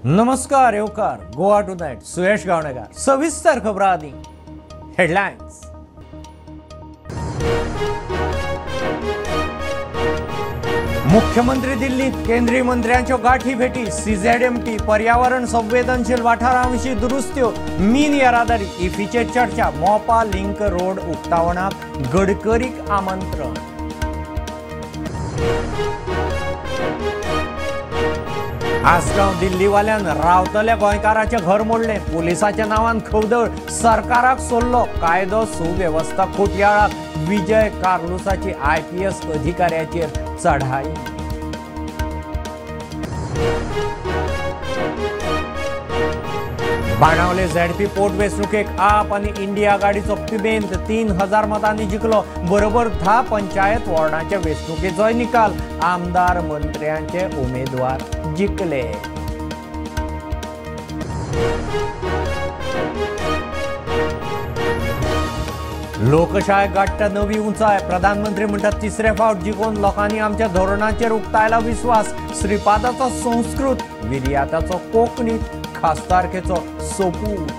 नमस्कार येवकार गोवा टुनायट सुयश गावणेकर सविस्तर खबरां आदी हेडलायन्स। मुख्यमंत्री दिल्लीत केंद्रीय मंत्र्यांच्यो गाठी भेटी, सीझेडएमटी पर्यावरण संवेदनशील वाठारां विशीं दुरुस्त्यो, मीन येरादारी इफीचेर चर्चा, मोपा लिंक रोड उक्तावणाक गडकरीक आमंत्रण। आसगांव दिल्लीवाल्यान रावतल्या गोंयकाराचें घर मोडलें, पुलिसाच्या नांवान खवदळ, सरकाराक सोडलो, कायदो सुवेवस्था खोटयाळाक, विजय कार्लुसाची आयपीएस अधिकाऱ्याचेर चढाई। बाणावले झेडपी पोटवेंचणुकेक आप आनी इंडिया आघाडीचो पिबेंत 3000 मतांनी जिखलो, बरोबर 10 पंचायत वॉर्डांच्या वेंचणुकेचोय निकाल, आमदार मंत्र्यांचे उमेदवार जिखले। लोकशाय गांठटा नवी उंचाय, प्रधानमंत्री म्हणटात तिसरे फावट जिखून लोकांनी आमच्या धोरणाचेर उक्तायला विस्वास, श्रीपादाचो संस्कृत, विर्याताचो कोंकणीत खासदारकेचो सोपूत।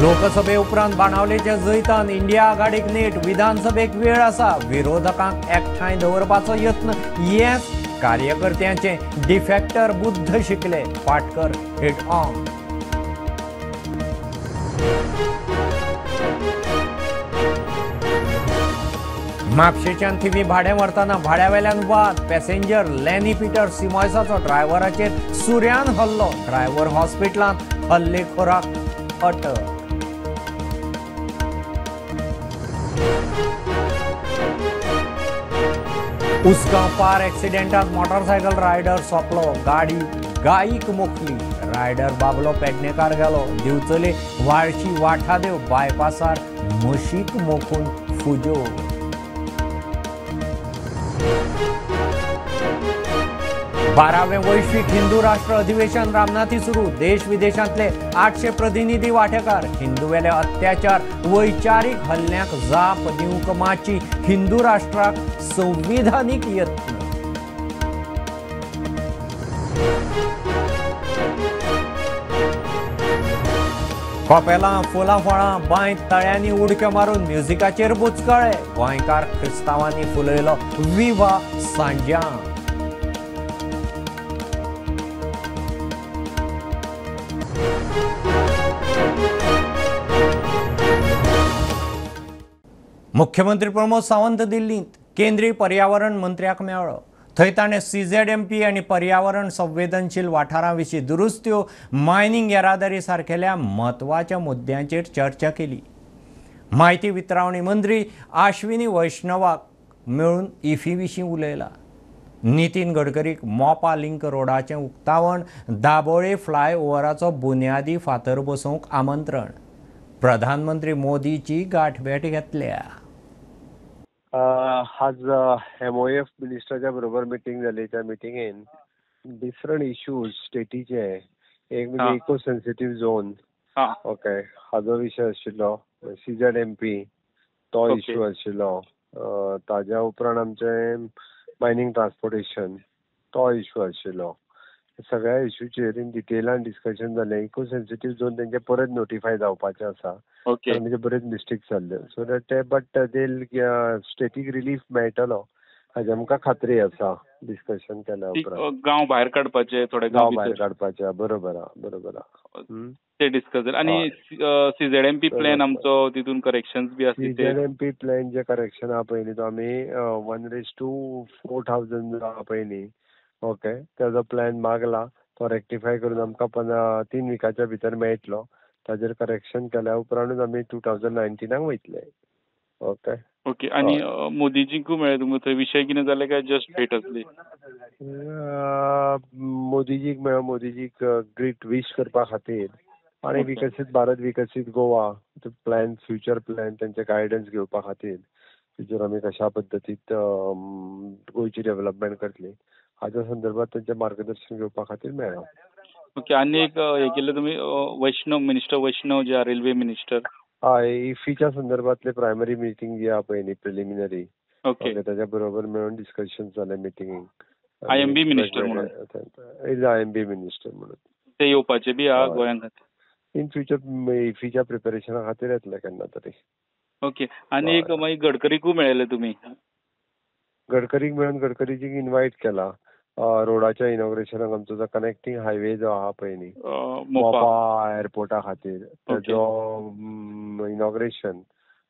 लोकसभे उपरांत बाणावलेच्या जैतान इंडिया आघाडीक नेट, विधानसभेक वेळ आसा, विरोधकांक एकठांय दवरपाचो यत्न, येस कार्यकर्त्यांचे डिफेक्टर बुद्ध शिकले, पाटकर हिट ऑन। म्हापशेच्यान थिवी भाडें व्हरतना भाड्यावेल्यान वाद, पॅसेंजर लॅनी पीटर सिमॉयसाचो ड्रायव्हराचेर सुऱ्यान हल्लो, ड्रायव्हर हॉस्पिटलांत, हल्लेखोराक अटक। उसगांव पार एक्सिडेंटात मोटरसायकल रायडर सोंपलो, गाडी गायीक मोखली, रायडर बाबलो पेडणेकार गेलो, दिवचले वाळशी वाठादेव बायपासार म्हशीक मोखून फुजो। 12वें वैश्विक हिंदू राष्ट्र अधिवेशन रामनाथी सुरू, देश विदेशांतले 800 प्रतिनिधी वांटेकार, हिंदूवेले अत्याचार वैचारीक हल्ल्यांक जाप दिवंक माची, हिंदू राष्ट्राक संविधानीक यत्न। कोपेलां फुलां फळां बांय तळ्यांनी उडक्यो मारून म्युजिकाचेर बुचकळे, गोंयकार क्रिस्तांवांनी फुलयलो विवा सांज्यां। मुख्यमंत्री प्रमोद सावंत दिल्लींत केंद्रीय पर्यावरण मंत्र्याक मेळ्ळो, थंय ताणें सीझेडएमपी आनी पर्यावरण संवेदनशील वाठारां विशीं दुरुस्त्यो, मायनिंग येरादारी सारकेल्या म्हत्वाच्या मुद्द्यांचेर चर्चा केली। म्हायती वितरावणी मंत्री आश्विनी वैष्णवाक मेळून इफी विशीं उलयला। नितीन गडकरीक मोपा लिंक रोडाचें उक्तावण, दाबोळे फ्लायओव्हराचो बुन्यादी फातर बसोवंक आमंत्रण, प्रधानमंत्री मोदीची गांठभेट घेतल्या। आज एमओएफ मिनिस्टराच्या बरोबर मिटींग जाली. त्या मिटिंगेन डिफरंट इश्यूज स्टेटीचे, एक म्हणजे इको सेन्सिटीव झोन, ओके हाजो विशय आशिल्लो, सीझेडएमपी तो इश्यू आशिल्लो, ताज्या उपरांत आमचे मायनींग ट्रान्सपोर्टेशन तो इश्यू आशिल्लो. सगळ्या इश्यूचेर इन डिटेलान डिस्कशन जालें. इको सेन्सिटीव झोन तेंचे परत नोटिफाय जावपाचें आसा, म्हणजे बरेच मिस्टेक जाल्ले, सो that ते बट ते स्टेटीक रिलीफ मेळटलो हाजी आमकां खात्री आसा डिस्कशन केल्या उपरांत. गांव भायर काडपाचे, थोडे गांव भायर काडपाचे, बरोबर आहा, बरोबर आहा, ते डिस्कस जालें. आनी सीझेडएमपी प्लॅन आमचो तितून करेक्शन्स बी आसले, सीझेडएमपी प्लॅन जे करेक्शन आहा पळय न्ही, तो आमी 1:4000 जो आहा पळय न्ही, ओके तेजो प्लॅन मागला, तो रेक्टिफाय करून आमकां 3 विकाच्या भितर मेळटलो. ताजेर करेक्शन केल्या उपरांतूच आमी 2019 वयतले. Okay okay. आनी मोदीजींकूय मेळ्ळे तुमकां थंय, विशय कितें जाले काय जस्ट भेट आसली? मोदीजीक मेळ्ळो, मोदीजीक ग्रीट विश करपा खातीर आनी विकसीत भारत विकसीत गोवा प्लॅन, फ्युचर प्लॅन तेंचे गायडन्स घेवपा खातीर, फ्युचर आमी कशा पद्दतीत गोंयची डेव्हलपमेंट करतली हाज्या संदर्भात तेंचें मार्गदर्शन घेवपा खातीर मेळ्ळो. ओके. आनी एक हे केल्लें तुमी वैष्णव मिनिस्टर, वैष्णव जे रेल्वे मिनिस्टर, हय, इफीच्या संदर्भातले प्रायमरी मिटींग जी आहा पळय न्ही प्रिलिमिनरी, ओके, ताच्या बरोबर मेळून डिस्कशन जालें मिटिंगेक. I M B minister म्हणून, I M B minister म्हणून ते येवपाचे बी आहा गोंयांत इन फ्युचर इफीच्या प्रिपेरेशना खातीर येतले केन्ना तरी. ओके, आनी एक मागीर गडकरीकूय मेळ्ळे तुमी? गडकरीक मेळून गडकरीजीक इनवायट केला रोडाच्या इनॉग्रेशनाक. आमचो जो कनेक्टींग हायवे जो आहा पळय न्ही मोपा एअरपोर्टा खातीर तेजो इनॉग्रेशन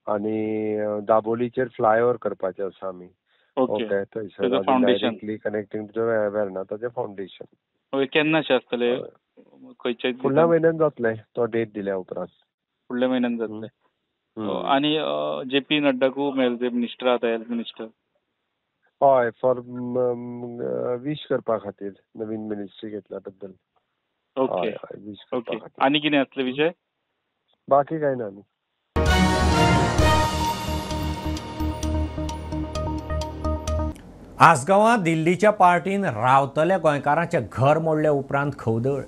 आनी दाबोलीचेर फ्लायओवर करपाचें आसा आमी. ओके, थंयसर डायरेक्टली कनेक्टींग टू वेर्ना ताचें फावंडेशन. केन्ना आसतलें? खंयच्या फुडल्या म्हयन्यान जातलें, तो डेट दिल्या उपरांत फुडल्या म्हयन्यान जातलें. आनी जे पी नड्डाकूय मेळ्ळे ते मिनिस्टर आतां, हेल्थ मिनिस्टर? हय, फॉर वीश करपा खातीर नवीन मिनिस्ट्री घेतल्या बद्दल. ओके, ओके, आनी कितें आसले विशय? बाकी काय ना. आसगांवां दिल्लीच्या पार्टीन रावतल्या गोंयकारांचें घर मोडले उपरांत खवदळ.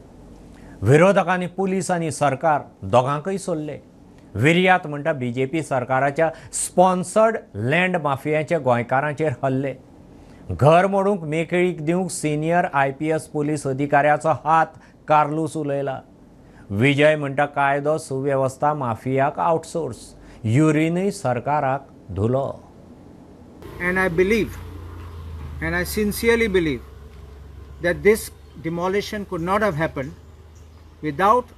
विरोधकांनी पुलीस आनी सरकार दोगांकय सोडले. विर्यात म्हणटा बीजेपी सरकाराच्या स्पॉन्सर्ड लँड माफियाचे गोंयकारांचेर हल्ले. घर मोडूंक मेकळीक दिवंक सिनियर IPS police अधिकाऱ्याचो हात कार्लूस उलयला. विजय म्हणटा कायदो सुवेवस्था माफियाक आउटसोर्स. युरीनय सरकाराक धुलो. And I believe, and I sincerely believe that this demolition could not have happened without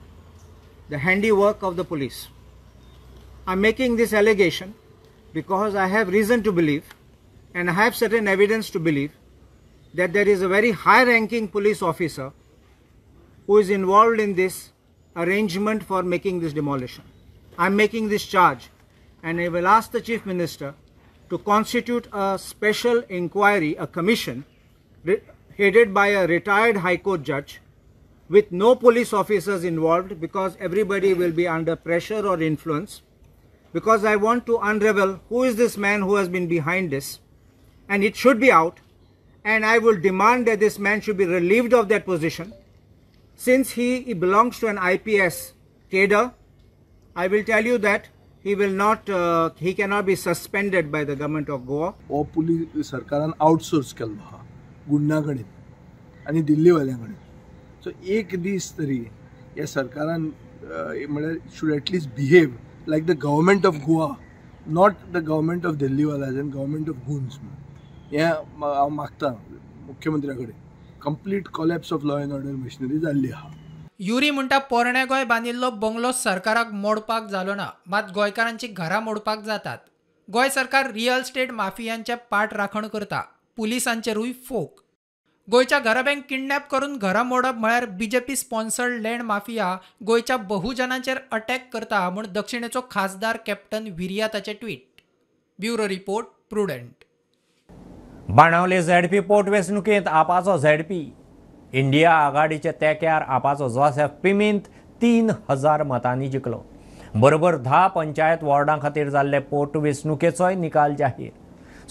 the handiwork of the police. I'm making this allegation because I have reason to believe and I have certain evidence to believe that there is a very high-ranking police officer who is involved in this arrangement for making this demolition. I'm making this charge and I will ask the Chief Minister to constitute a special inquiry, a commission headed by a retired High Court judge with no police officers involved, because everybody will be under pressure or influence, because I want to unravel who is this man who has been behind this, and it should be out, and I will demand that this man should be relieved of that position. Since he belongs to an IPS cadre, I will tell you that he will not, he cannot be suspended by the government of Goa. हो police सरकारान outsource केल्लो आहा गुंडा कडेन आनी दिल्लीवाल्यां कडेन. So एक दीस तरी ह्या सरकारान म्हळ्यार should at least behave like the government of Goa, not the government of दिल्लीवालाज and government of goons. हें हांव मागता मुख्यमंत्र्या कडेन. Complete collapse of law and order machinery जाल्ली आहा. युरी म्हणटा पोरण्या गोंय बांदिल्लो बंगलो सरकाराक मोडपाक जालो ना, मात गोंयकारांची घरां मोडपाक जातात. गोंय सरकार रियल स्टेट माफियांचे पाठ राखण करता, पुलिसांचेरूय फोक. गोंयच्या घराब्यांक किडनॅप करून घरां मोडप म्हळ्यार बीजेपी स्पॉन्सर्ड लँड माफिया गोंयच्या बहुजनांचेर अटॅक करता म्हूण दक्षिणेचो खासदार कॅप्टन विरियाताचें tweet. Bureau report, Prudent. Benaulim ZP पोटवेंचणुकेंत आपाचो झेडपी इंडिया आघाडीच्या तेक्यार आपाचो जोसेफ पिमेंत 3000 मतांनी जिखलो. बरोबर 10 पंचायत वॉर्डां खातीर जाल्ले पोटवेंचणुकेचोय निकाल जाहीर.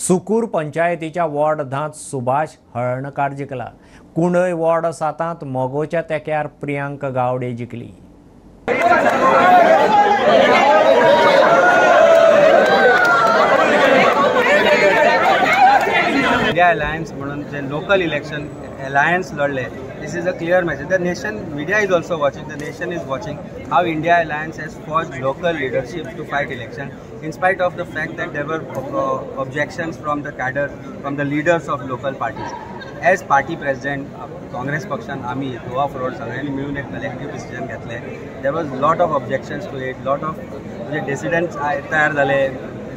सुकूर पंचायतीच्या वॉर्ड 10 सुभाष हळर्णकार जिखला. कुंडय वॉर्ड 7 मोगोच्या तेक्यार प्रियांक गावडे जिखली. इंडिया अलायन्स म्हणून जे लोकल इलेक्शन अलायन्स लढले, this is a clear message. The nation media is also watching, the nation is watching how India Alliance has forged local leadership to fight election in spite of the fact that there were objections from the cadre, from the leaders of local parties. As party president Congress पक्षान आमी Goa forward सगळ्यांनी मिळून एक collective decision घेतले. There was lot of objections to it, lot of म्हणजे डिसिडंट्स तयार जाले,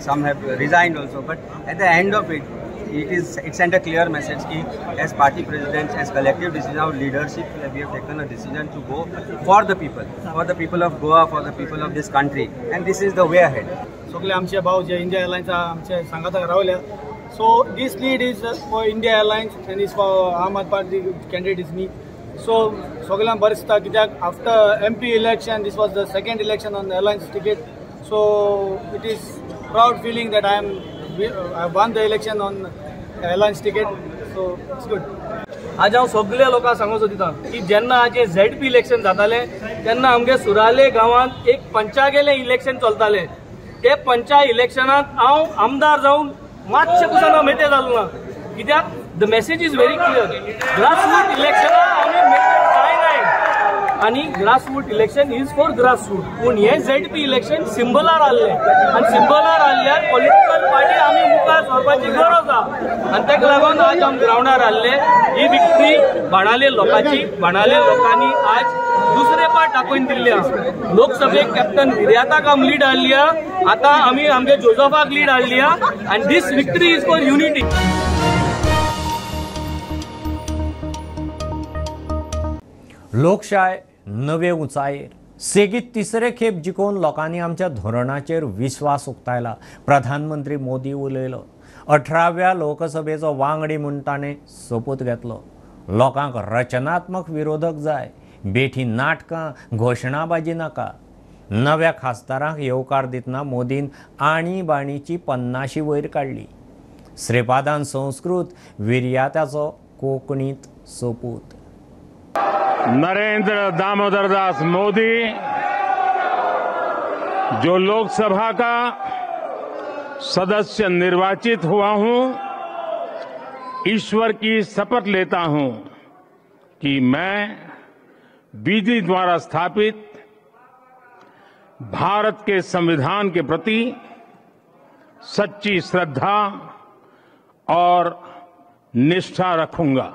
some have resigned also, but at the end of it it sent a clear message ki as party presidents, as collective decision of leadership, we have taken a decision to go for the people of Goa, for the people of this country, and this is the way ahead. सगळे आमचे भाव जे India alliance आमचे सांगाताक रावल्या, so this lead is for India Alliance and is for Aam Aadmi Party candidate is me. So सगळ्यांक बरें दिसता कित्याक after MP election this was the second election on alliance ticket, so it is proud feeling that I won the election on alliance ticket, so it's good. आज हांव सगळ्या लोकांक सांगूंक सोदिता की जेन्ना आज झेडपी इलेक्शन जातालें तेन्ना आमगे सुराले गांवांत एक पंचागेलें इलेक्शन चलतालें. ते पंचा इलेक्शनांत हांव आमदार जावन मातशें कुसान हांव मेते जालो ना, कित्याक the message is very clear. Grassroot इलेक्शनां आमी मेते जायनाय आनी grassroot election is for grassroot. पूण हें झेडपी इलेक्शन सिंबलार आहलें आनी सिंबलार आहल्यार पॉलिटिकल पार्टी आमी मुखार सरपाची गरज आहा आनी ताका लागून आज आमी ग्रावंडार आहले. ही विक्ट्री बाणाले लोकांची, बाणाले लोकांनी आज दुसरे पाट दाखोवन दिल्ली आहा. लोकसभेक कॅप्टन विर्याताक आमी लीड हाडली आहा, आतां आमी आमगे जोजफाक लीड हाडली आहा आनी this victory is for unity. लोकशाय नवे उंचायेर सेगीत तिसरे खेप जिखोवन लोकांनी आमच्या धोरणाचेर विस्वास उक्तायला. प्रधानमंत्री मोदी उलयलो. 18व्या लोकसभेचो वांगडी म्हूण ताणें सोपूत घेतलो. लोकांक रचनात्मक विरोधक जाय, बेठी नाटकां घोशणाबाजी नाका. नव्या खासदारांक येवकार दितना मोदीन आणीबाणीची 50 वयर काडली. श्रीपादान संस्कृत, विर्याताचो कोंकणींत सोपूत. नरेंद्र दामोदर दास मोदी जो लोकसभा का सदस्य निर्वाचित हुआ हूं, ईश्वर की शपथ लेता हूं कि मैं विधि द्वारा स्थापित भारत के संविधान के प्रति सच्ची श्रद्धा और निष्ठा रखूंगा।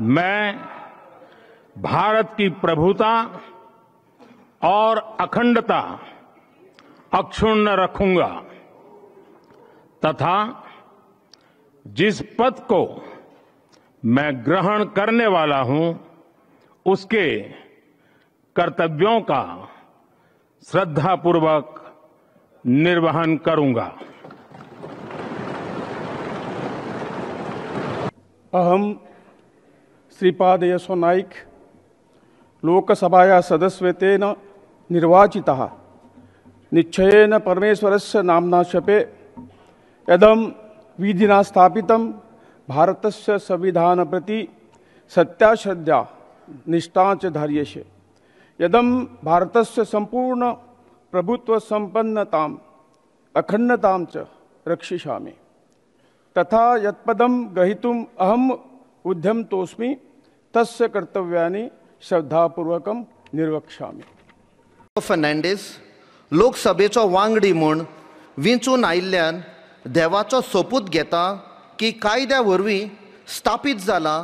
मैं भारत की प्रभुता और अखंडता अक्षुण्ण रखूंगा तथा जिस पद को मैं ग्रहण करने वाला हूं उसके कर्तव्यों का श्रद्धापूर्वक निर्वहन करूंगा। अहम श्रीपाद यसो नाईक लोकसभाया सदस्यत्वेन निर्वाचितः निश्चयेन परमेश्वरस्य नाम्ना शपे यदं विधिना स्थापितं भारतस्य संविधान प्रति सत्याश्रद्धा निष्ठा च धार्येषे यदं भारतस्य संपूर्ण प्रभुत्व संपन्नताम् अखंडतां च रक्षिष्यामि तथा यत्पदं ग्रहीतुम् अहम् उद्यमतोऽस्मि तस्य कर्तव्यानि श्रद्धापूर्वकं निर्वक्ष्यामि। फर्नांडीस लोकसभेचो वांगडी म्हूण विंचून आयिल्ल्यान देवाचो सोपूत घेता की कायद्या वरवीं स्थापीत जाला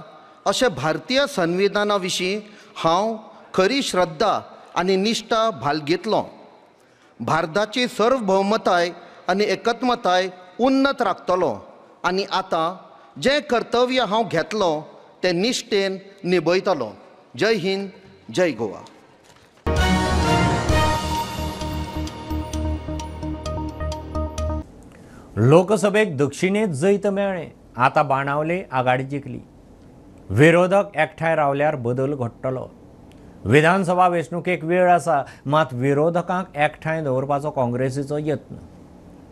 अशें भारतीय संविधाना विशीं हांव खरी श्रद्धा आनी निश्ठा बाळगितलो। भारताची सार्वभौमताय आनी एकत्मताय उन्नत राखतलो आनी आतां जें कर्तव्य हांव घेतलो तें निश्ठेन निभयतलो। जय हिंद, जय गोवा। लोकसभेक दक्षिणेत जैत मेळ्ळें, आतां बाणावले आघाडी जिखली. विरोधक एकठांय रावल्यार बदल घडटलो. विधानसभा वेंचणुकेक वेळ आसा, मात विरोधकांक एकठांय दवरपाचो काँग्रेसीचो यत्न.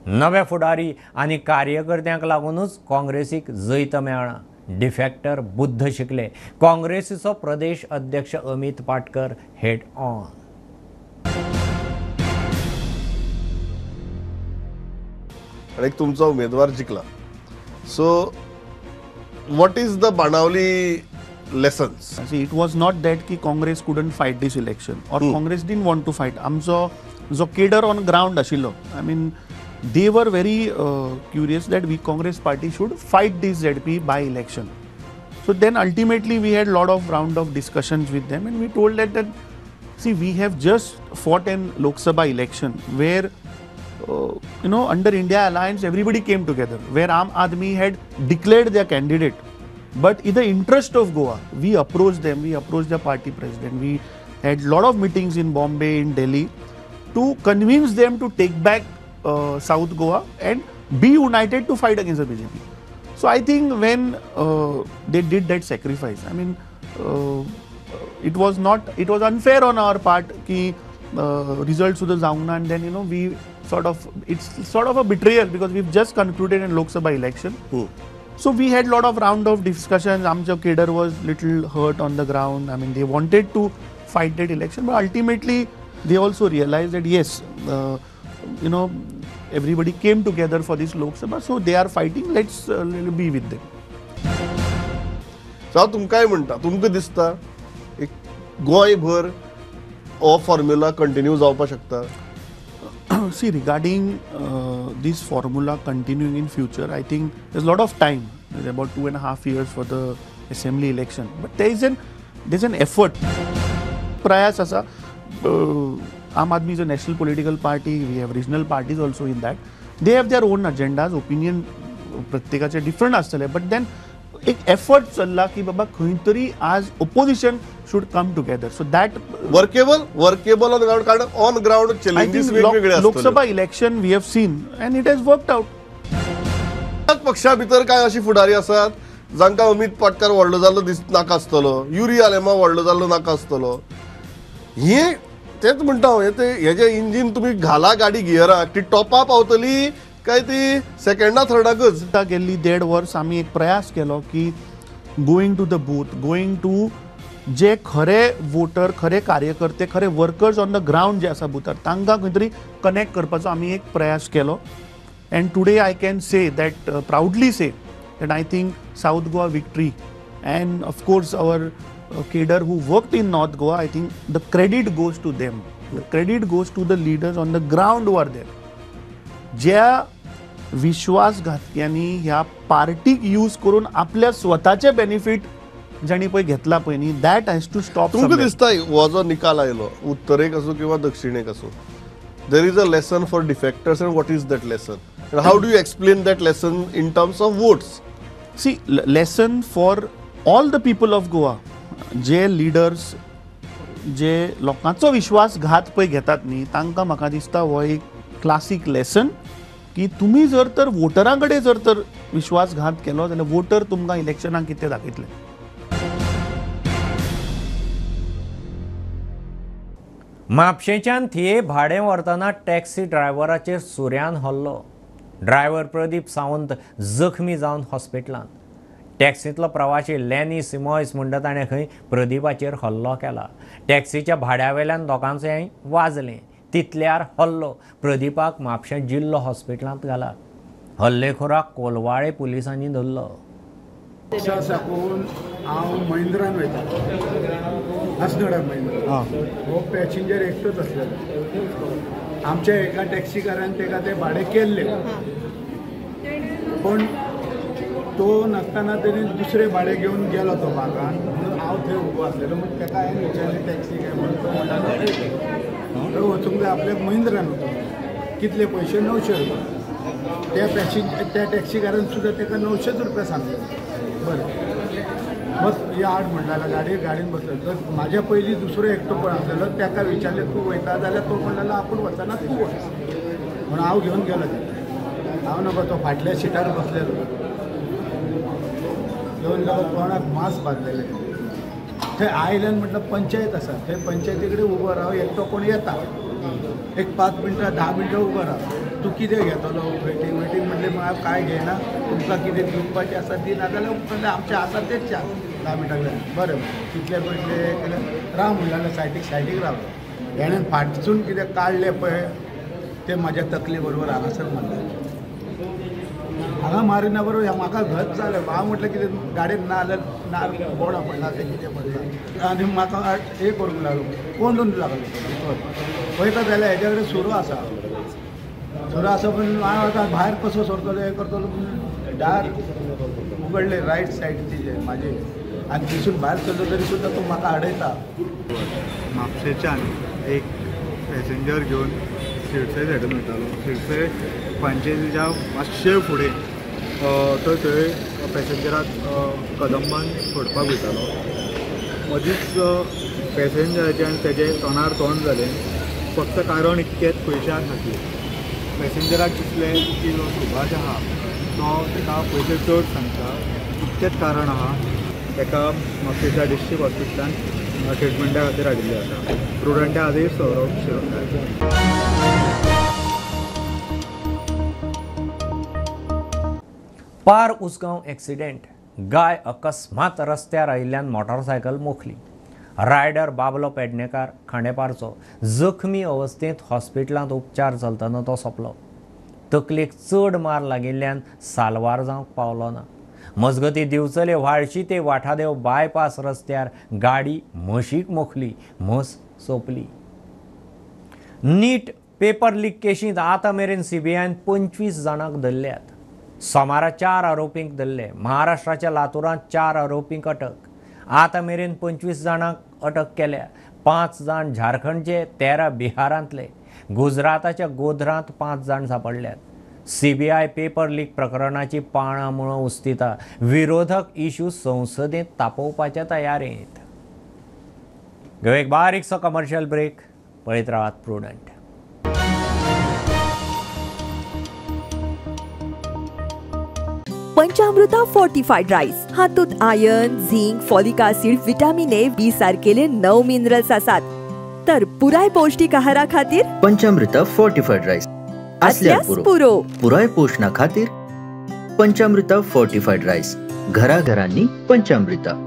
नवे फुडारी आनी कार्यकर्त्यांक लागूनच काँग्रेसीक जैत मेळ्ळां. डिफेक्टर बुद्ध शिकले. काँग्रेसीचो प्रदेश अध्यक्ष अमित पाटकर हेड ऑन. आणि एक तुमचा उमेदवार जिंकला. So what is the Benaulim lessons? It was not that की Congress couldn't fight this election or Congress didn't want to fight. आमचो जो केडर ऑन ग्राउंड आशिल्लो, I mean they were very curious that we Congress party should fight this ZP by election. So then ultimately we had lot of round of discussions with them and we told that see, we have just fought an Lok Sabha election where you know, under India Alliance everybody came together, where Aam Aadmi had declared their candidate, but in the interest of Goa we approached them, we approached the party president, we had lot of meetings in Bombay, in Delhi, to convince them to take back South Goa and be united to fight against the BJP. So I think when they did that sacrifice, I mean, it was unfair on our part ki results to the जावंक ना, and then you know we sort of, it's sort of a betrayal because we've just concluded in Lok Sabha election. So we had lot of round of discussions. Amcho cadre was little hurt on the ground. I mean, they wanted to fight that election, but ultimately they also realized that yes, you know, Everybody came together for this Lok Sabha, so they are fighting, let's be with them. So हांव तुमकांय म्हणटा, तुमकां दिसता एक गोंयभर हो formula continue जावपाक शकता? See, regarding this formula continuing in future, I think there's a lot of time. There's about 2.5 years for the assembly election, but there's an effort. Prayas asa, Aam Aadmi is a national political party. We have regional parties also in that. They have their own agendas, opinion pratyekache different astale, but then एक effort चल्ला की बाबा खंय तरी आज opposition should come together, so that workable on ground, कारण on ground challenges वेगवेगळे आसतले. Lok Sabha election we have seen and it has worked out. पक्षा भितर काय अशी फुडारी आसात जांकां अमित पाटकार व्हडलो जाल्लो दिस नाका आसतलो, युरी आलेमा व्हडलो जाल्लो नाका आसतलो. हे तेच म्हणटा हांव, हे हेजे इंजीन तुमी घाला गाडी गियराक, ती टॉपा पावतली काय ती सेकंडा थर्डाकच. गेल्ली 1.5 वर्स आमी एक प्रयास केलो की going to the booth, going to जे खरे वोटर, खरे कार्यकर्ते, खरे वर्कर्स ऑन the ground जे आसा बुथार, तांकां खंय तरी कनेक्ट करपाचो आमी एक प्रयास केलो. And today I can say that, proudly say that I think South Goa victory and of course our cadre who worked in North Goa, I think the credit goes to them. The credit goes to the leaders on the ground who are there. ज्या विश्वासघातक्यांनी ह्या पार्टीक use करून आपल्या स्वताचे benefit जांणी पळय घेतला पळय न्ही, that has to stop. तुमकां दिसता हो जो निकाल आयलो उत्तरेक आसूं किंवा दक्षिणेक आसूं, there is a lesson for defectors, and what is that lesson and how do you explain that lesson in terms of votes? See, lesson for all the people of Goa, J leaders जे लोकांचो विश्वासघात पळय घेतात न्ही, तांकां म्हाका दिसता हो एक क्लासीक लेसन की तुमी जर तर वोटरां कडेन जर तर विश्वासघात केलो जाल्यार वोटर तुमकां इलेक्शनाक कितें दाखयतले. म्हापशेंच्यान थिये भाडें व्हरतना टॅक्सी ड्रायव्हराचेर सुऱ्यान हल्लो. ड्रायव्हर प्रदीप सावंत जखमी जावन हॉस्पिटलांत. टॅक्सींतलो प्रवासी लॅनी सिमॉयस म्हणटा ताणें खंय प्रदीपाचेर हल्लो केला. टॅक्सीच्या भाड्या वेल्यान दोगांचें वाजलें, तितल्यार हल्लो. प्रदीपाक म्हापशें जिल्लो हॉस्पिटलांत घाला. हल्लेखोराक कोलवाळे पुलिसांनी धरलो. साकून हांव महिंद्रान वयता, अस्नोडा महिंद्रा. हो पॅसेंजर एकटोच आसलेलो. आमच्या एका टॅक्सीकारान ताका ते भाडें केल्लें, पूण तो नासतना तेणी दुसरें भाडें घेवन गेलो तो बागान. म्हणून हांव थंय उबो आसलेलो, म्हणून ताका हांवें विचारलें टॅक्सी काय म्हणून. तो म्हणटालो थंय वचूंक जाय आपल्याक महिंद्रान वचूंक. कितले पयशे? 900 रुपया. त्या पॅसेंजर त्या टॅक्सीकारान सुद्दां ताका 900 रुपया सांगले. बरें, बस या आठ म्हणटालो गाडी गाडयेन बसलो. तर म्हाज्या पयलीं दुसरो एकटो पण आसलेलो, ताका विचारलें तूं वयता जाल्यार तो म्हणटालो आपूण वचना तूं वच. म्हणून हांव घेवन गेलो ताका. हांव नको, तो फाटल्या सिटार बसलेलो. घेवन गेलो, तोंडाक मास्क बांदलेलें. थंय आयल्यान म्हटलं पंचायत आसा, थंय पंचायती कडेन उबो राव, एकटो कोण येता, एक 5 मिनटां 10 मिनटां उबो राव. तूं कितें घेतलो? वेटींग वेटींग म्हटलें हांव कांय घेयना, तुमकां कितें दिवपाचें आसा दी, नाजाल्यार म्हणलें आमचें आसा तेच चार्ज 10 मिनटां लागले. बरें, कितले पयशे केले राव म्हणलें, सायडीक सायडीक रावलो. हेणें फाटसून कितें काडलें पळय तें म्हाज्या तकले बरोबर हांगासर मारलें. हांगा मारिना बरोबर म्हाका घट जालें. हांव म्हटलें कितें गाडयेन ना जाल्यार नार बोडां पडला तें कितें पडलां. आनी म्हाका हें करूंक लागलो, कोंडून लागलो. पळयता जाल्यार हेज्या कडेन सुरो आसा, सुरो आसा, पूण हांव आतां भायर कसो सरतलो हें करतलो. दार उगडलें रायट सायडची जे म्हाजे, आनी थंयसून भायर सरलो तरी सुद्दां तो म्हाका अडयता. म्हापशेच्यान एक पॅसेंजर घेवन सिरसे सायडीन वयतालो. सिरसे पंचायतीच्या मातशें फुडें तो थंय पॅसेंजराक कदंबान सोडपाक वयतालो. मदींच पॅसेंजराचें आनी तेजें तोंडार तोंड जालें. फक्त कारण इतकेंच, पयशां खातीर. पॅसेंजराक दिसलें की जो सुभाष आहा तो ताका पयशे चड सांगता, इतकेंच कारण आहा. ताका म्हापशेच्या डिस्ट्रिक्ट हॉस्पिटलान ट्रिटमेंटा खातीर हाडिल्लें आसा. प्रुडंटा खातीर सौरभ शिरोडकार. पार उसगांव एक्सिडेंट. गाय अकस्मात रस्त्यार आयिल्ल्यान मोटरसायकल मोखली. रायडर बाबलो पेडणेकार खांडेपारचो जखमी अवस्थेंत हॉस्पिटलांत उपचार चलतना तो सोंपलो. तकलेक चड मार लागिल्ल्यान साल्वार जावंक पावलो ना. मजगती दिवचले व्हाळशी ते वाठादेव बायपास रस्त्यार गाडी म्हशीक मोखली, म्हस सोंपली. नीट पेपर लीक केशींत आतां मेरेन सीबीआयन 25 जाणांक धरल्यात. सोमारा 4 आरोपींक धरले. महाराष्ट्राच्या लातूरांत 4 आरोपींक अटक. आतां मेरेन 25 जाणांक अटक केल्या. 5 जाण झारखंडचे, 13 बिहारांतले. गुजराताच्या गोध्रांत 5 जाण सांपडल्यात. सीबीआय पेपर लीक प्रकरणाची पाळां मुळां उस्तिता. विरोधक इश्यू संसदेंत तापोवपाच्या तयारेंत. घेवं एक बारीकसो कमर्शियल ब्रेक. पळयत रावात प्रुडंट. पंचामृता फोर्टिफाईड राईस हातूंत iron, zinc, folic acid, vitamin A, B सारकेले 9 मिनरल्स आसात. तर पुराय पौष्टिक आहारा खातीर पंचामृता फोर्टिफाईड राईस असल्यास पुरो. पुराय पोषणा खातीर पंचामृता फोर्टिफाईड राईस, घराघरांनी पंचामृता.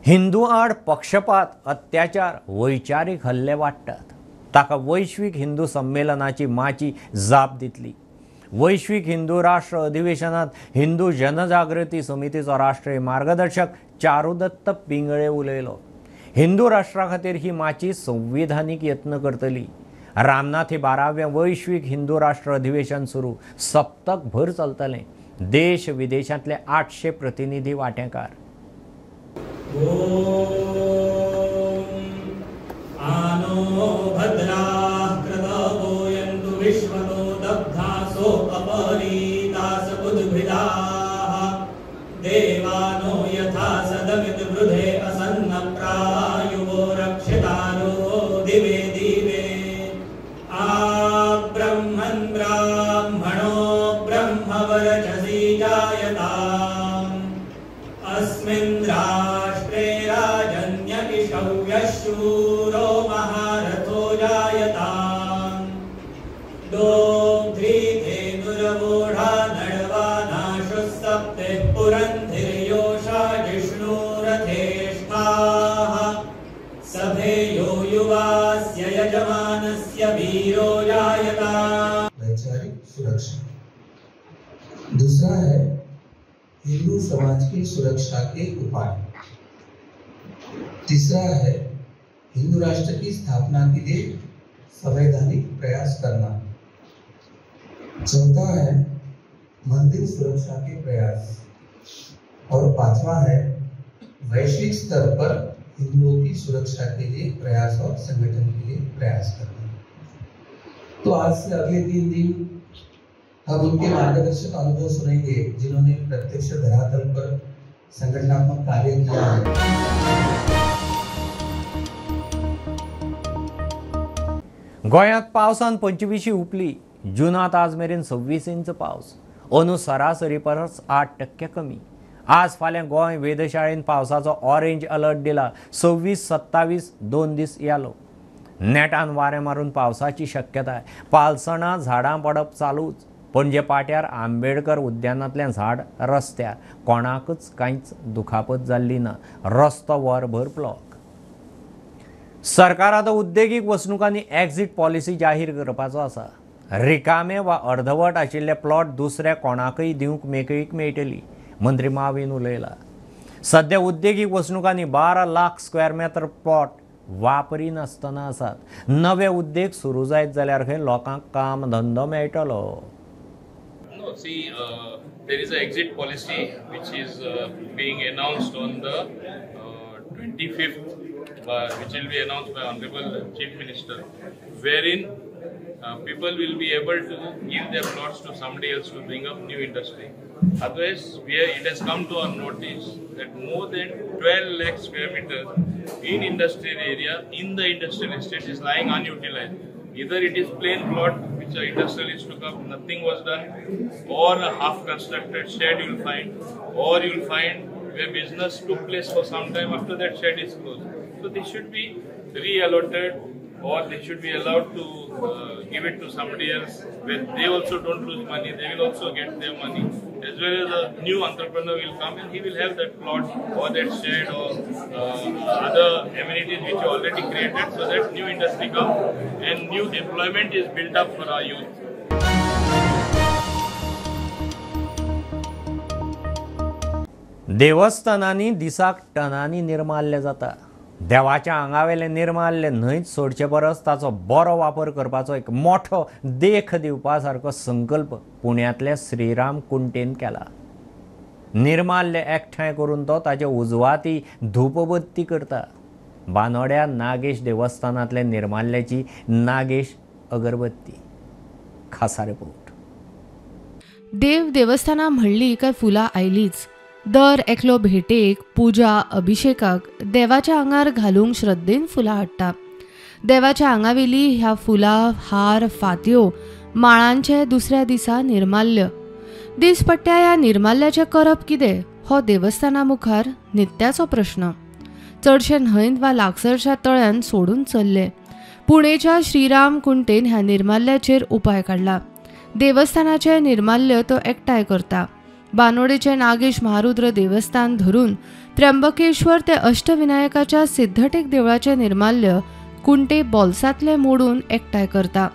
हिंदू आड पक्षपात, अत्याचार, वैचारीक हल्ले वाडटात. ताका वैश्वीक हिंदू संमेलनाची माची जाप दितली. वैश्वीक हिंदू राष्ट्र अधिवेशनात हिंदू जनजागृती समितीचो राष्ट्रीय मार्गदर्शक चारुदत्त पिंगळे उलयलो. हिंदू राष्ट्रा खातीर ही माची संविधानीक यत्न करतली. रामनाथ हे 12वें वैश्वीक हिंदू राष्ट्र अधिवेशन सुरू, सप्तक भर चलतलें. देश विदेशांतले 800 प्रतिनिधी वांटेकार. आनो भद्राः कृतवो यन्तु विश्वतो दग्धासो अपरीतास उद्भिदाः देवानो यथा सदमित वृधे असन्न प्रायुवो रक्षितारो दिवे दिवे. आ ब्रह्मन् ब्राह्मणो ब्रह्मवरचसी जायताम् अस्मिन् राष्ट्रे राजन्य इषव्यशूरो महारथो जायताम्. दोग्ध्री धेनुरवोढा नडवानाशुः सप्तिः पुरन्धिर्योषा जिष्णुरथेष्ठाः सभेयो युवास्य यजमानस्य वीरो जायताम्. वैचारिक सुरक्षा. दूसरा है हिंदू समाज की सुरक्षा के उपाय. तीसरा है हिंदू राष्ट्र की स्थापना के लिए संवैधानिक प्रयास करना. चौथा है मंदिर सुरक्षा के प्रयास. और पांचवा है वैश्विक स्तर पर हिंदुओं की सुरक्षा के लिए प्रयास और संगठन के लिए प्रयास करना. तो आज से अगले 3 दिन हम उनके मार्गदर्शक अनुभव सुनेंगे जिन्होंने प्रत्यक्ष धरातल पर संगठनात्मक कार्य किया है. गोंयांत पावसान 25 उपली. जुनांत आज मेरेन 26 इंच पावस, अंदू सरासरी परस 8% कमी. आज फाल्यां गोंय वेधशाळेन पावसाचो ऑरेंज अलर्ट दिला. 26, 27 2 दीस येलो. नेटान वारें मारून पावसाची शक्यताय. पालसणां झाडां पडप चालूच. पणजे पाट्यार आंबेडकर उद्यानांतलें झाड रस्त्यार, कोणाकच कांयच दुखापत जाल्ली ना. रस्तो वरभर ब्लॉक. सरकार आतां उद्देगीक वसणुकांनी एक्झीट पॉलिसी जाहीर करपाचो आसा. रिकामे वा अर्धवट आशिल्ले प्लॉट दुसऱ्या कोणाकय दिवंक मेकळीक मेळटली, मंत्री मावीन उलयला. सद्या उद्देगीक वसणुकांनी 12 लाख स्क्वेअर मीटर प्लॉट वापरिनासतना आसात. नवे उद्देग सुरू जायत जाल्यार खंय लोकांक काम धंदो मेळटलो. No, see, there is an exit policy which is being announced on the 25th, which will be announced by Honorable Chief Minister, wherein people will be able to give their plots to somebody else to bring up new industry. Otherwise, it has come to our notice that more than 12 lakh square meters in industrial area, in the industrial estate, is lying unutilized. Either it is plain plot which the industrialists took up, nothing was done, or a half constructed shed you will find, or you will find where business took place for some time. After that shed is closed. So they should be reallocated, or they should be allowed to give it to somebody else where they also don't lose money, they will also get their money, as well as a new entrepreneur will come and he will have that plot or that shed or other amenities which are already created, so that new industry comes and new employment is built up for our youth. देवस्थानांनी दिसाक टनांनी निर्माल्य जाता. देवाच्या आंगावेले निर्माल्य न्हंयत सोडचे परस ताचो बरो वापर करपाचो एक मोठो देख दिवपा सारको संकल्प पुण्यांतल्या श्रीराम कुंटेन केला. निर्माल्य एकठांय करून तो ताचे उजवाती धूपबत्ती करता. बानोड्या नागेश देवस्थानांतले निर्माल्याची नागेश अगरबत्ती. खासा रिपोर्ट. देव देवस्थानां म्हणली काय फुलां आयलीच. दर एकलो भेटेक, पुजा, अभिषेकाक देवाच्या आंगार घालूंक श्रद्धेन फुलां हाडटा. देवाच्या आंगावेली ह्या फुलां, हार, फातयो, माळांचे दुसऱ्या दिसा निर्माल्य. दिसपट्ट्या ह्या निर्माल्याचें करप कितें हो देवस्थाना मुखार नित्याचो प्रश्न. चडशे न्हंयत वा लागसरच्या तळ्यान सोडून चल्ले. पुणेच्या श्रीराम कुंटेन ह्या निर्माल्याचेर उपाय काडला. देवस्थानाचें निर्माल्य तो एकठांय करता. बानोडेचे नागेश महारुद्र देवस्थान धरून त्र्यंबकेश्वर ते अष्टविनायकाच्या सिद्धटेक देवळाचे निर्माल्य कुंटे बोल्सांतले मोडून एकठांय करता.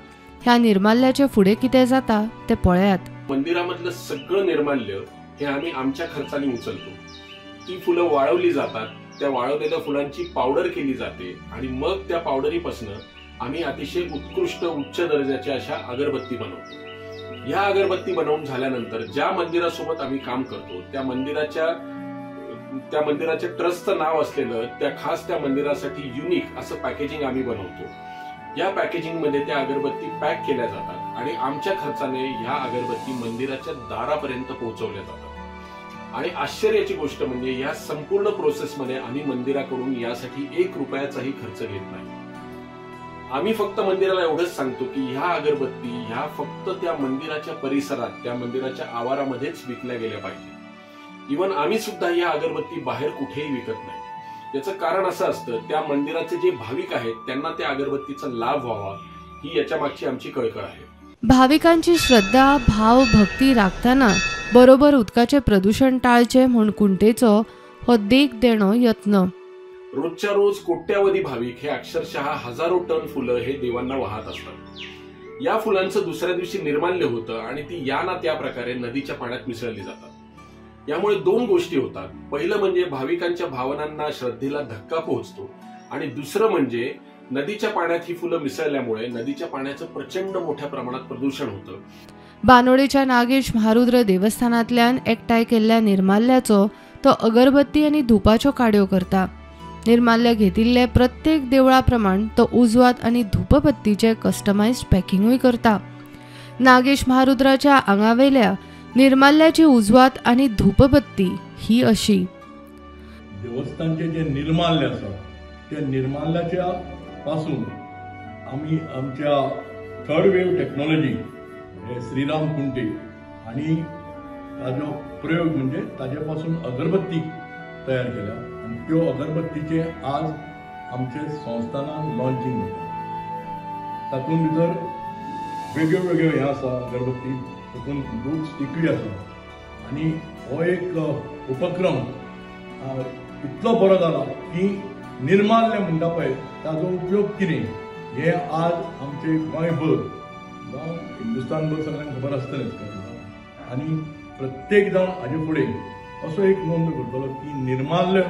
ह्या निर्माल्याचे फुडें कितें जाता ते पळयात. मंदिरामधलं सगळं निर्माल्य हे आम्ही आमच्या खर्चाने उचलतो. ती फुलं वाळवली जातात, त्या वाळवलेल्या फुलांची पावडर केली जाते आणि मग त्या पावडरीपासून आम्ही अतिशय उत्कृष्ट उच्च दर्जाच्या अशा अगरबत्ती बनवतो. ह्या अगरबत्ती बनवून झाल्यानंतर ज्या मंदिरासोबत आम्ही काम करतो त्या मंदिराच्या ट्रस्टचं नाव असलेलं त्या खास त्या मंदिरासाठी युनिक असं पॅकेजिंग आम्ही बनवतो. या पॅकेजिंगमध्ये त्या अगरबत्ती पॅक केल्या जातात आणि आमच्या खर्चाने ह्या अगरबत्ती मंदिराच्या दारापर्यंत पोहोचवल्या जातात. आणि आश्चर्याची गोष्ट म्हणजे ह्या संपूर्ण प्रोसेसमध्ये आम्ही मंदिराकडून यासाठी 1 रुपयाचाही खर्च घेत नाही. आम्ही फक्त मंदिराला एवढंच सांगतो की ह्या अगरबत्ती ह्या फक्त त्या मंदिराच्या परिसरात, त्या मंदिराच्या आवारामध्येच विकल्या गेल्या पाहिजे. इव्हन आम्ही सुद्धा ह्या अगरबत्ती बाहेर कुठेही विकत नाही. याचं कारण असं असतं, त्या मंदिराचे जे भाविक आहेत त्यांना त्या अगरबत्तीचा लाभ व्हावा ही याच्या मागची आमची कळकळ आहे. भाविकांची श्रद्धा, भाव, भक्ती राखताना बरोबर उदकाचे प्रदूषण टाळचे म्हूण कुंटेचो हो देख देणो यत्न. रोजच्या रोज कोट्यावधी भाविक हे अक्षरशः हजारो टन फुलं हे देवांना वाहत असतात. या फुलांचं दुसऱ्या दिवशी निर्माल्य होतं आणि ती या ना त्या प्रकारे नदीच्या पाण्यात मिसळली जातात. यामुळे 2 गोष्टी होतात. पहिलं म्हणजे भाविकांच्या भावनांना, श्रद्धेला धक्का पोहोचतो आणि दुसरं म्हणजे नदीच्या पाण्यात ही फुलं मिसळल्यामुळे नदीच्या पाण्याचं प्रचंड मोठ्या प्रमाणात प्रदूषण होतं. बानोडेच्या नागेश महारुद्र देवस्थानांतल्यान एकठांय केल्ल्या निर्माल्याचो तो अगरबत्ती आनी धुपाच्यो काड्यो करता. निर्माल्य घेतिल्ले प्रत्येक देवळा प्रमाण तो उजवात आनी धूपबत्तीचे कस्टमायज्ड पॅकिंगूय करता. नागेश महारुद्राच्या आंगावेल्या निर्माल्याची उजवात आनी धूपबत्ती ही अशी. देवस्थानचे जे निर्माल्य आसा त्या निर्माल्याच्या पासून आमी आमच्या थर्ड वेव टेक्नॉलॉजी हे श्रीराम कुंटे आनी ताजो प्रयोग म्हणजे ताजे पासून अगरबत्ती तयार केल्या आनी त्यो अगरबत्तीचे आज आमचे संस्थानान लॉन्चिंग जाता. तातूंत भितर वेगळ्यो वेगळ्यो हें आसा अगरबत्ती, तातूंत धूप स्टिकूय आसा आनी हो एक उपक्रम इतलो बरो जाला की निर्माल्य म्हणटा पळय ताजो उपयोग कितें हें आज आमचे गोंयभर जावं हिंदुस्तानभर सगळ्यांक खबर आसतलेंच. आनी प्रत्येक जाण हाजे फुडें असो एक नोंद करतलो की निर्माल्य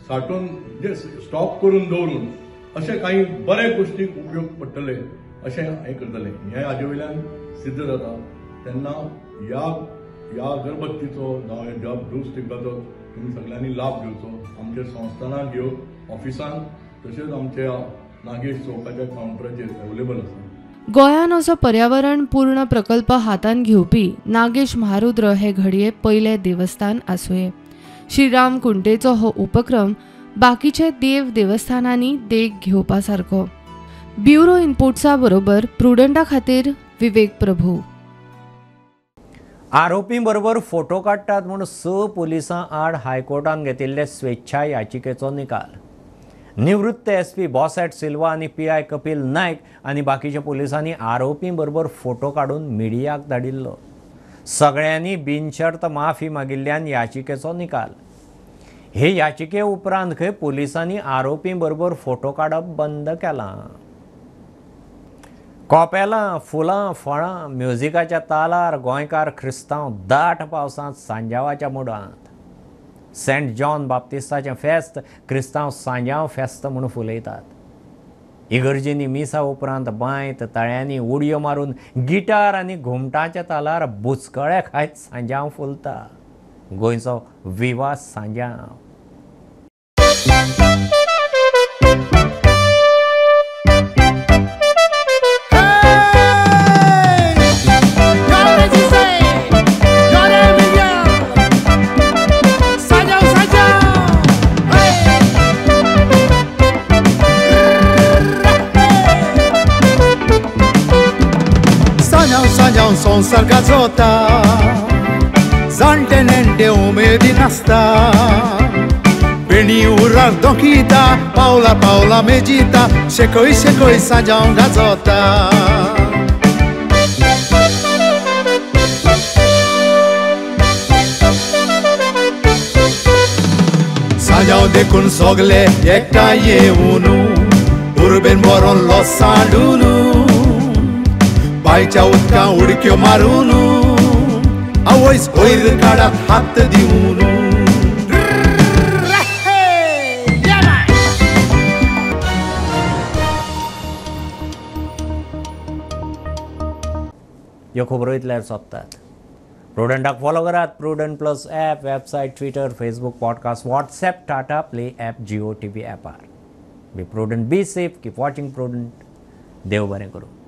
साठोवन म्हणजे स्टॉक करून दवरून अशे काही बरे गोष्टीक उपयोग पडटले अशें हें करतले. हें हाजे वयल्यान सिद्ध जाता. तेन्ना ह्या ह्या अगरबत्तीचो जावं ह्या धूप स्टिकाचो तुमी सगळ्यांनी लाभ घेवचो. आमच्या संस्थानाक घेवन ऑफिसान तशेंच आमच्या नागेश चौकाच्या कावंटराचेर अवेलेबल आसा. गोंयान असो पर्यावरण पूर्ण प्रकल्प हातान घेवपी नागेश महारुद्र हे घडये पयलें देवस्थान आसुये. श्रीराम कुंटेचो हो उपक्रम बाकीचे देव देवस्थानांनी देख घेवपा सारको. ब्युरो इनपुट्सा बरोबर प्रुडंटा खातीर विवेक प्रभू. आरोपी बरोबर फोटो काडटात म्हूण 6 पुलिसां आड हायकोर्टान घेतिल्ले स्वेच्छा याचिकेचो निकाल. निवृत्त एसपी बॉसेट सिल्वा आनी पीआय कपिल नायक आनी बाकीच्या पुलिसांनी आरोपी बरोबर फोटो काडून मिडियाक धाडिल्लो. सगळ्यांनी बिनशर्त माफी मागिल्ल्यान याचिकेचो निकाल. हे याचिके उपरांत खंय पुलिसांनी आरोपी बरोबर फोटो काडप बंद केलां. कोपेलां, फुलां, फळां, म्युजिकाच्या तालार गोंयकार क्रिस्तांव दाट पावसांत सांजावाच्या मुडांत. सेंट जॉन बाप्तिस्ताचें फेस्त क्रिस्तांव सांजांव फेस्त म्हूण फुलयतात. इगर्जींनी मिसा उपरांत बांयत तळ्यांनी उडयो मारून गिटार आनी घुमटाच्या तालार बुचकळे खायत सांजांव फुलता. गोंयचो विवा सांजांव. संसार गाजोता जाणटे नेणटे उमेदीन आसता पेणी उरार दोखिता पावला पावला मेजिता शेकय शेकय सांजांव गाजोता. सांजांव देखून सगले एकठांय येवन उर्बेन बरोन लोसांडून बांयच्या उदकां उडक्यो मारून आवयस वयर काडात हात दिवन. ह्यो खबरो इतल्यार सोंपतात. प्रुडंटाक फॉलो करात. Prudent plus app, website, Twitter, Facebook, podcast, WhatsApp, Tata Play app, Jio TV ॲपार. Be prudent, be safe, keep watching Prudent. देव बरें करूं.